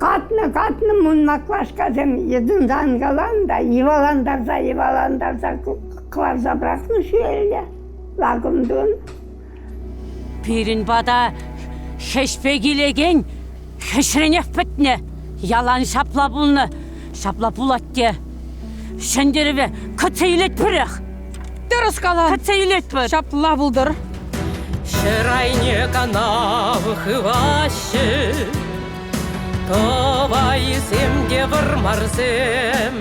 Катнӑ-катнӑ мӑн маклашкасем йӑтӑнсан калан та йӑвалантарса-йӑвалантарса кӑларса пӑрахнӑ ҫӳлелле лакӑм тунӑ. Пирӗн пата хӗҫпе килекен хӗҫренех пӗтнӗ. Ялан ҫапла пулнӑ, ҫапла пулать те. Ҫӗнтерӗве кӗтсе илетпӗрех. Тӗрӗс кала. Кӗтсе илетпӗр. Ҫапла пултӑр. Ҫӗр айне канав хываҫҫӗ, Тӑвайсем те вӑрмарсем.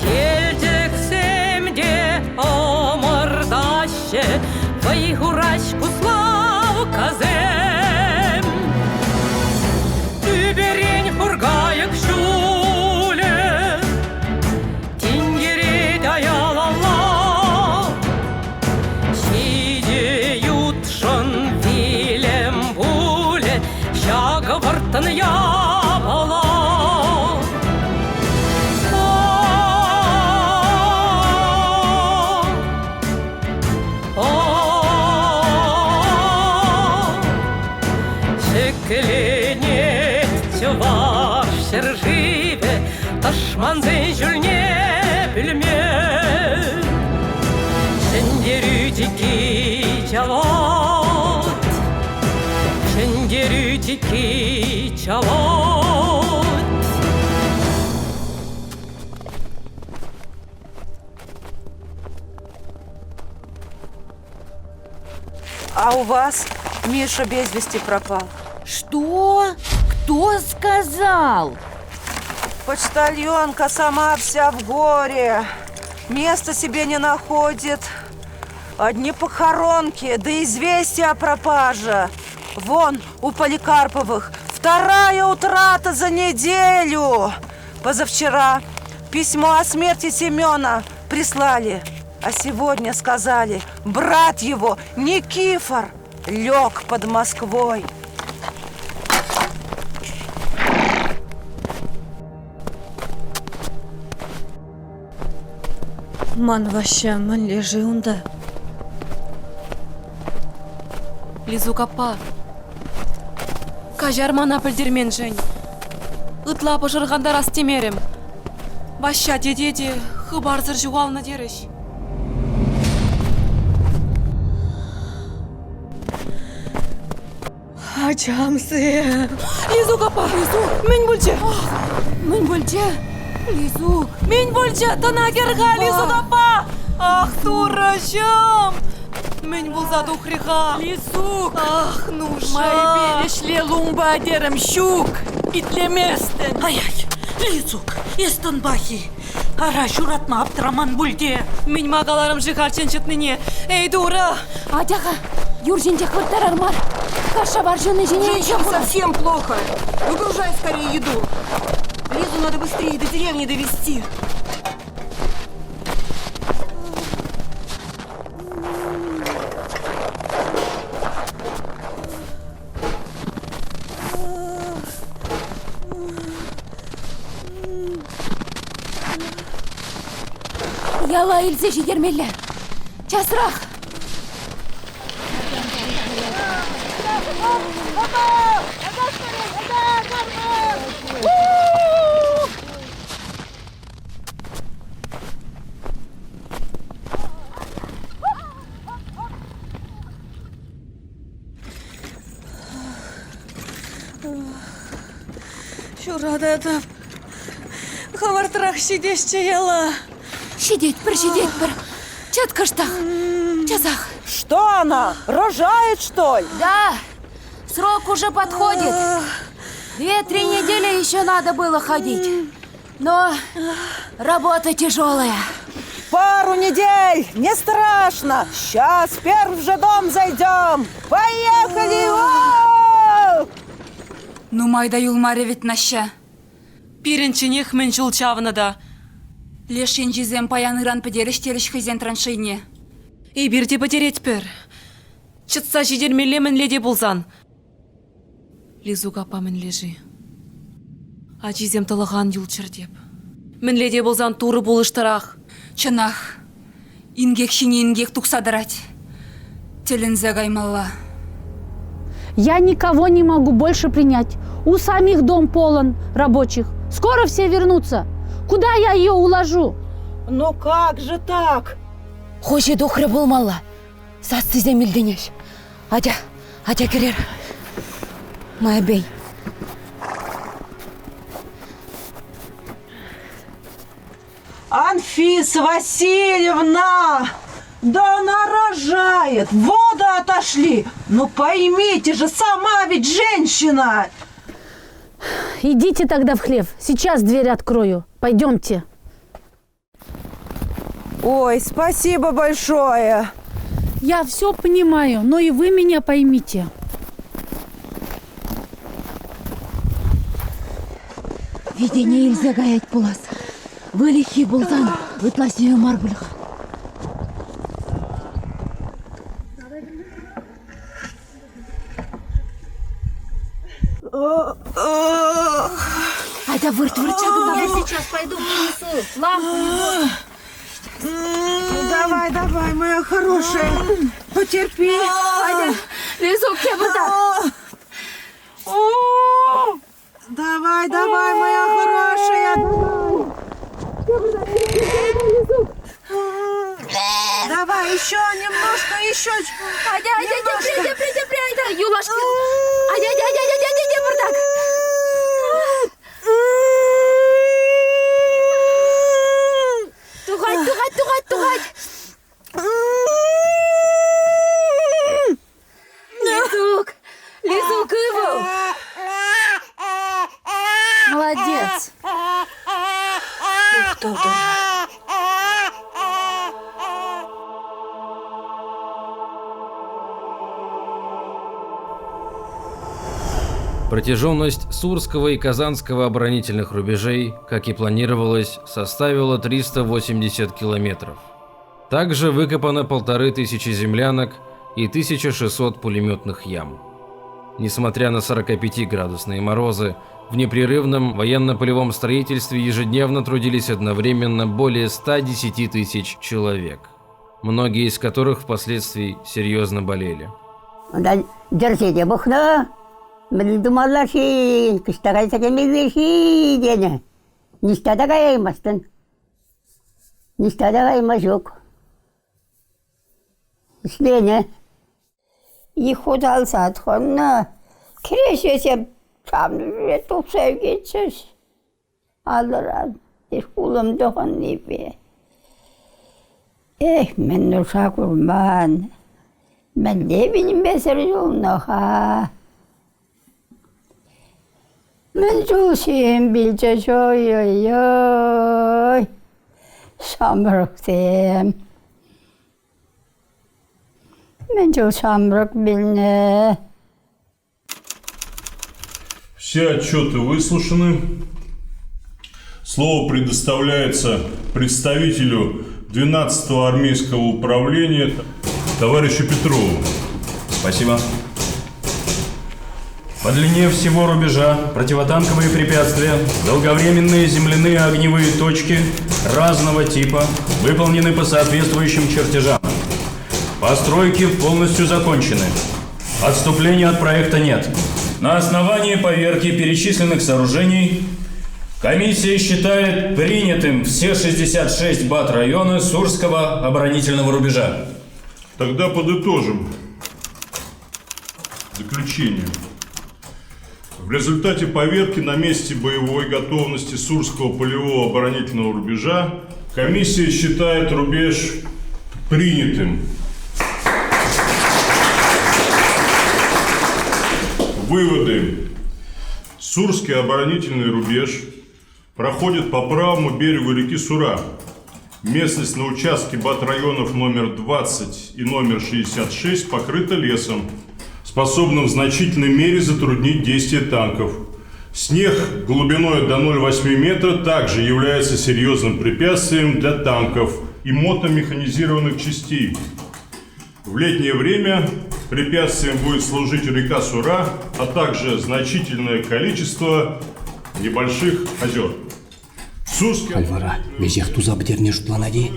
Елчӗксем те ӑмӑртаҫҫӗ, Вӑй хураҫ Куславккасем. Тӳперен хуркайӑк ҫулӗ Тинкерет аялалла. Ҫичӗ ютшӑн вилӗм пулӗ ҫакӑ вӑрттӑн япала. Ҫӗкленет чӑваш ҫӗршывӗ тӑшмансен ҫулне пӳлме. Ҫӗнтерӳ чикки чавать, Ҫӗнтерӳ чикки чавать. А у вас Миша без вести пропал. Что? Кто сказал? Почтальонка сама вся в горе. Места себе не находит. Одни похоронки, да известия о пропаже. Вон у Поликарповых вторая утрата за неделю. Позавчера письмо о смерти Семена прислали. А сегодня сказали, брат его, Никифор, лег под Москвой. Ман Ваҫҫа мӗнле-ши унта? Лизук аппа, каҫар мана пӗлтерменшӗн. Ытла пӑшӑрхантарас темерӗм. Ваҫҫа тете те хыпарсӑр ҫухалнӑ терӗҫ. Ачамсем! Лизук аппа! Лизук! Мӗн пулчӗ? Мӗн пулчӗ? Лизук! Мӗн пулчӗ? Тӑна кӗр-ха, Лизук аппа! Ах, турӑҫӑм! Мӗн пулса тухрӗ-ха? Лизук! Ах, нуша! Майӗпе ӗҫле лумпа терӗм, ҫук! Итлеместӗн! Ай-ай, Лизук, эс тӑнпах-и? Ара, ҫуратма аптраман пуль те. Мӗн-ма каларӑм-ши хальччен чӑтнине? Эй, турӑ! Атя-ха, юр ҫинчех вырттарар мар. Каша варҫӑнни ҫине Женщине совсем плохо. Выгружай скорее еду. Лизу надо быстрее до деревни довести. Яла илсе ҫитермелле. Часрах! Ҫурататӑп. Хӑвӑртрах ҫитесчӗ яла. Ҫитетпӗр, ҫитетпӗр. Чӑт кӑштах. Часах. Что она, рожает, что ли? Да, срок уже подходит. Две-три недели еще надо было ходить. Но работа тяжелая. Пару недель, не страшно. Сейчас в первый же дом зайдем. Поехали! Нумай та юлмарӗ вӗт Наҫҫа. Пирӗнчченех мӗн чул чавнӑ та. Леш енчисем паян-ыран пӗтерӗҫ терӗҫ хӑйсен траншейне. Эпир те пӗтеретпӗр. Чӑтса ҫитермелле мӗнле те пулсан. Лизук аппа мӗнле-ши? Ачисем тӑлӑха ан юлччӑр теп. Мӗнле те пулсан Турӑ пулӑштӑрах. Чӑнах, инкек ҫине инкек тухса тӑрать. Тӗлӗнсе каймалла. Я никого не могу больше принять. У самих дом полон рабочих. Скоро все вернутся. Куда я ее уложу? Но как же так? Хуҫи тухрӗ пулмалла. Сассисем илтӗнӗҫ. Атя, атя кӗрер. Майӗпен. Анфиса Васильевна! Да она рожает! Воды отошли! Ну поймите же, сама ведь женщина! Идите тогда в хлев. Сейчас дверь открою. Пойдемте. Ой, спасибо большое. Я все понимаю, но и вы меня поймите. Витене илсе каять пулас. Выльӑххи пулсан ытла сивӗ мар пуль-ха. Атя вырт, вырт ҫакӑнта. Я сейчас пойду принесу лампу. Давай, давай, моя хорошая, потерпи. Атя, Лизук, тепӗртак. Давай, давай, моя хорошая, давай. Давай, еще немножко, еще. Атя, атя, тепре, тепре, тепре, айта, юлашки. Атя, атя, атя, атя, атя, тепӗртак. Тухать, тухать, тухать, тухать. Лизук, Лизук ывӑл. Молодец. Мухтав Турра. Протяженность Сурского и Казанского оборонительных рубежей, как и планировалось, составила 380 километров. Также выкопано 1500 землянок и 1600 пулеметных ям. Несмотря на 45-градусные морозы, в непрерывном военно-полевом строительстве ежедневно трудились одновременно более 110 тысяч человек, многие из которых впоследствии серьезно болели. Унтан йӗрсе те пӑхнӑ. Мӗн тумалла-ши, кӑҫта кайса кӗмелле-ши тенӗ. Ниҫта та каяймастӑн. Ниҫта та кайма ҫук. Ӗҫленӗ. Их хуталса тӑхӑннӑ. Кӗреҫесем чавнӑ тухса ӳкетчӗҫ алӑран. Улӑм тӑхӑннипе. Эх, мӗн нуша курман. Мӗнле вилмесӗр юлнӑ-ха? Мӗн чул ҫын вилчӗҫ, ой-ой-ой, ҫамрӑксем. Мӗн чул ҫамрӑк вилнӗ. Все отчеты выслушаны. Слово предоставляется представителю 12-го армейского управления товарищу Петрову. Спасибо. По длине всего рубежа противотанковые препятствия, долговременные земляные огневые точки разного типа выполнены по соответствующим чертежам. Постройки полностью закончены. Отступления от проекта нет. На основании поверки перечисленных сооружений комиссия считает принятым все 66 бат района Сурского оборонительного рубежа. Тогда подытожим заключение. В результате поверки на месте боевой готовности Сурского полевого оборонительного рубежа комиссия считает рубеж принятым. Выводы. Сурский оборонительный рубеж проходит по правому берегу реки Сура. Местность на участке батрайонов номер 20 и номер 66 покрыта лесом, способным в значительной мере затруднить действия танков. Снег глубиной до 0,8 метра также является серьезным препятствием для танков и мотомеханизированных частей. В летнее время препятствием будет служить река Сура, а также значительное количество небольших озер. Сурский Халь вара веҫех туса пӗтерни шутланать-и?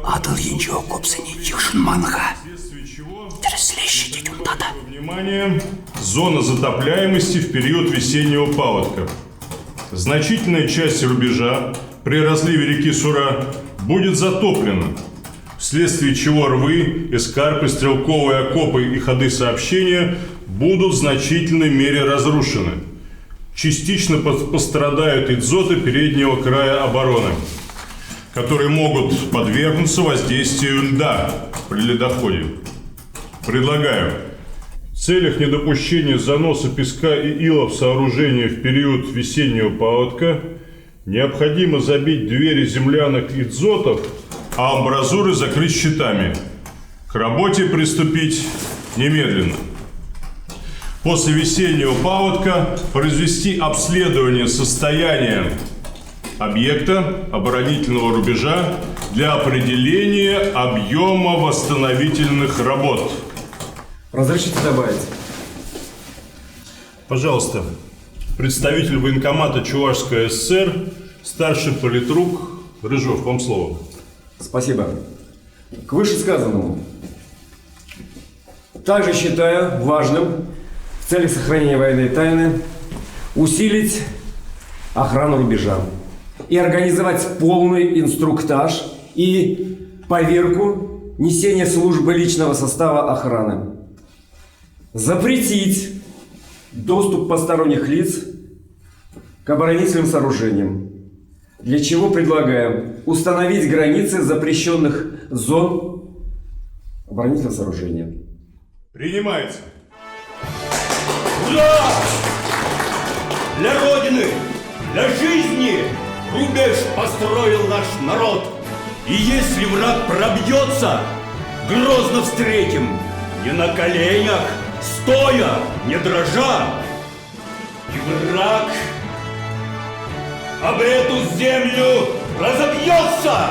Атӑл енчи окопсене йышӑнман-ха. Тӗрӗслеҫҫӗ тет унта та. Внимание! Зона затопляемости в период весеннего паводка. Значительная часть рубежа при разливе реки Сура будет затоплена, вследствие чего рвы, эскарпы, стрелковые окопы и ходы сообщения будут в значительной мере разрушены. Частично пострадают и дзоты переднего края обороны, которые могут подвергнуться воздействию льда при ледоходе. Предлагаю в целях недопущения заноса песка и ила в сооружение в период весеннего паводка необходимо забить двери землянок и дзотов, а амбразуры закрыть щитами. К работе приступить немедленно. После весеннего паводка произвести обследование состояния объекта оборонительного рубежа для определения объема восстановительных работ. Разрешите добавить? Пожалуйста, представитель военкомата Чувашской ССР, старший политрук Рыжов, вам слово. Спасибо. К вышесказанному. Также считаю важным в целях сохранения военной тайны усилить охрану рубежа и организовать полный инструктаж и поверку несения службы личного состава охраны. Запретить доступ посторонних лиц к оборонительным сооружениям. Для чего предлагаем установить границы запрещенных зон оборонительного сооружения. Принимается. Ура! Для Родины, для жизни рубеж построил наш народ. И если враг пробьется, грозно встретим. Не на коленях, стоя, не дрожа. И враг об эту землю разобьется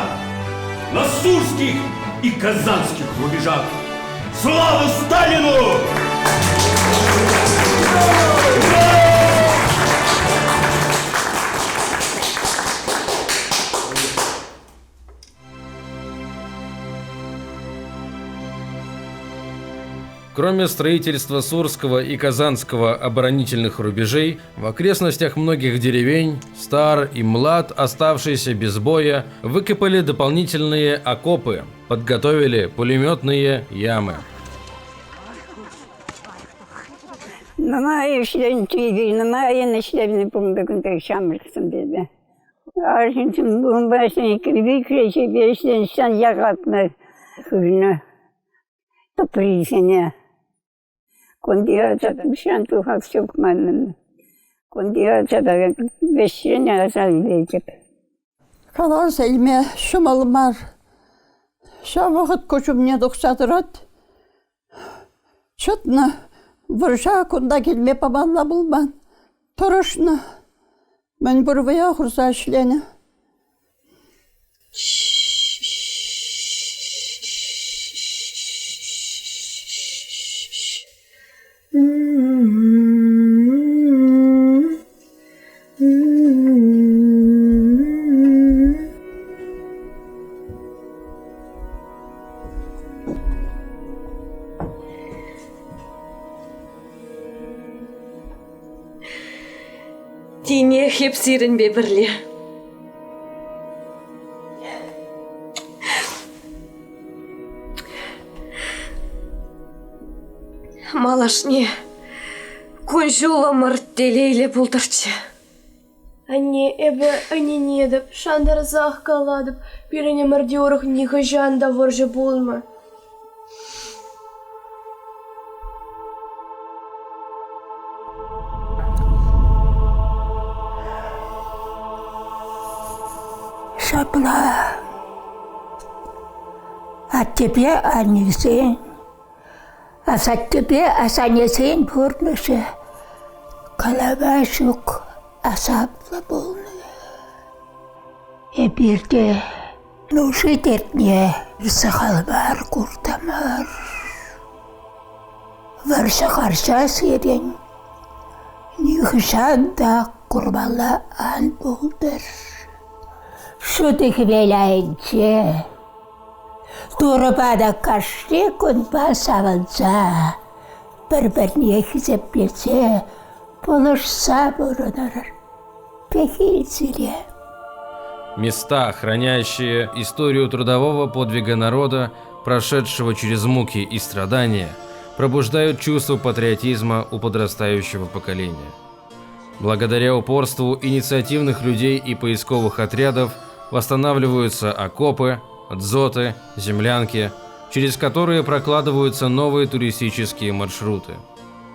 на Сурских и Казанских рубежах. Слава Сталину! Кроме строительства Сурского и Казанского оборонительных рубежей, в окрестностях многих деревень, стар и млад, оставшиеся без боя, выкопали дополнительные окопы, подготовили пулеметные ямы. Нумай ӗҫленчӗ, нумайӑн ӗҫленӗ пулнӑ кунта ҫамрӑксемпе. Арҫынсем унпа ӗҫленӗ, ӗҫленӗ якатнӑ хывнӑ тӑприсене. Кунти ачасем тухас ҫук манӑн. Кунти ачасем вӗҫрен аса илетӗп. Каласа илме ҫӑмӑл мар. Ҫав вӑхӑт куҫ умне тухса тӑрать. Чӑтнӑ, вӑрҫа кунта килме памалла пулман. Тӑрӑшнӑ, мӗнпур вӑя хурса ӗҫленӗ. Тинех эп сирӗнпе пӗрле. Малашне кун-ҫулӑмӑр телейлӗ пултӑрччӗ. Анне, эпӗ ӗненетӗп, шантарсах калатӑп, пирӗн ӗмӗрте урӑх нихӑҫан та вӑрҫӑ пулмӗ. Ҫапла. Аттепе аннесен, асаттепе асаннесен пурнӑҫӗ калама ҫук асаплӑ пулнӑ. Эпир те нуши-тертне сахал мар куртӑмӑр. Вӑрҫӑ-харҫа сирӗн нихӑҫан та курмалла ан пултӑр. Ҫутӑ хӗвел айӗнче Турӑпа та кашни кунпа савӑнса, пӗр-пӗрне хисеплесе, пулӑшса пурӑнӑр. Пехил сире. Места, хранящие историю трудового подвига народа, прошедшего через муки и страдания, пробуждают чувство патриотизма у подрастающего поколения. Благодаря упорству инициативных людей и поисковых отрядов восстанавливаются окопы, дзоты, землянки, через которые прокладываются новые туристические маршруты.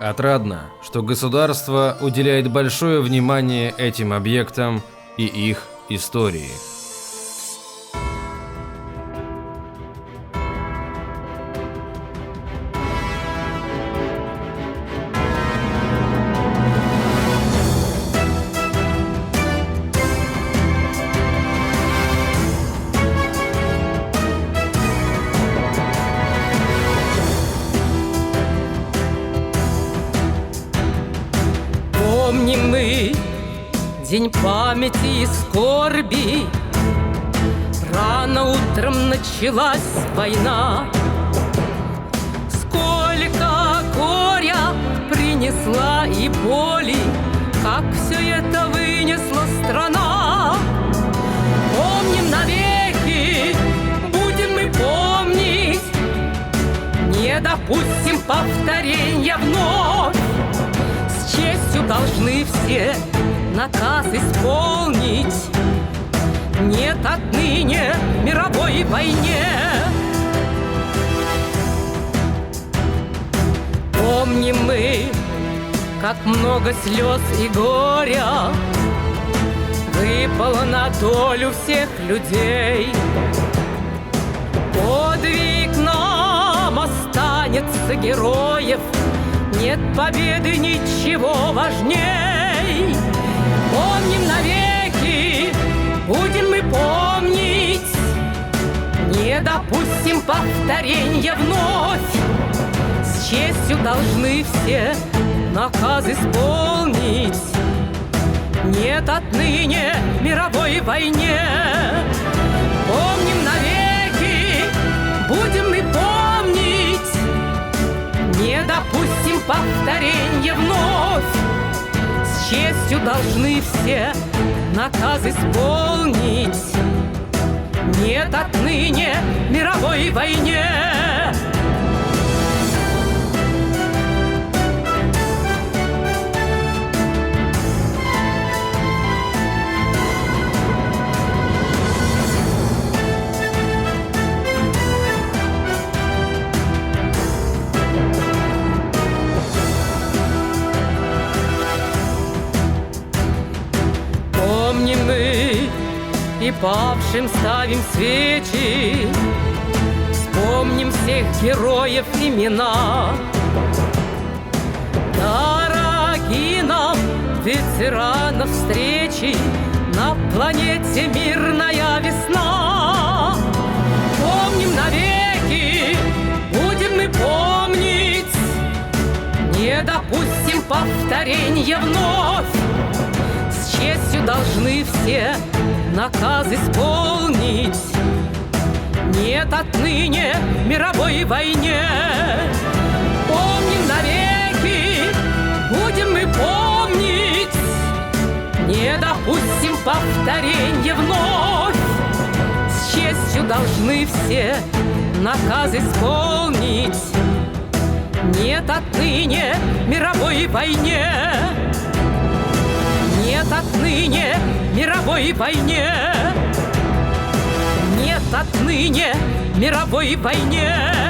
Отрадно, что государство уделяет большое внимание этим объектам и их истории. Помним мы день памяти и скорби. Рано утром началась война. Сколько горя принесла и боли, Как все это вынесла страна. Помним навеки, будем мы помнить, Не допустим повторения вновь. С честью должны все наказ исполнить. Нет отныне мировой войне. Помним мы, как много слез и горя Выпало на долю всех людей. Подвиг нам останется героев, Нет победы ничего важней. повторения вновь. С честью должны все наказ исполнить. Нет отныне мировой войне. Помним навеки, будем мы помнить. Не допустим повторения вновь. С честью должны все наказ исполнить. Нет отныне мировой войне. Помним мы и павшим ставим свечи, Вспомним всех героев имена. Дороги нам ветеранов встречи На планете мирная весна. Помним навеки, будем мы помнить, Не допустим повторения вновь. С честью должны все наказ исполнить. Нет отныне мировой войне. Помним навеки, будем мы помнить. Не допустим повторения вновь. С честью должны все наказ исполнить. Нет отныне мировой войне. Нет отныне мировой войне. Нет отныне мировой войне.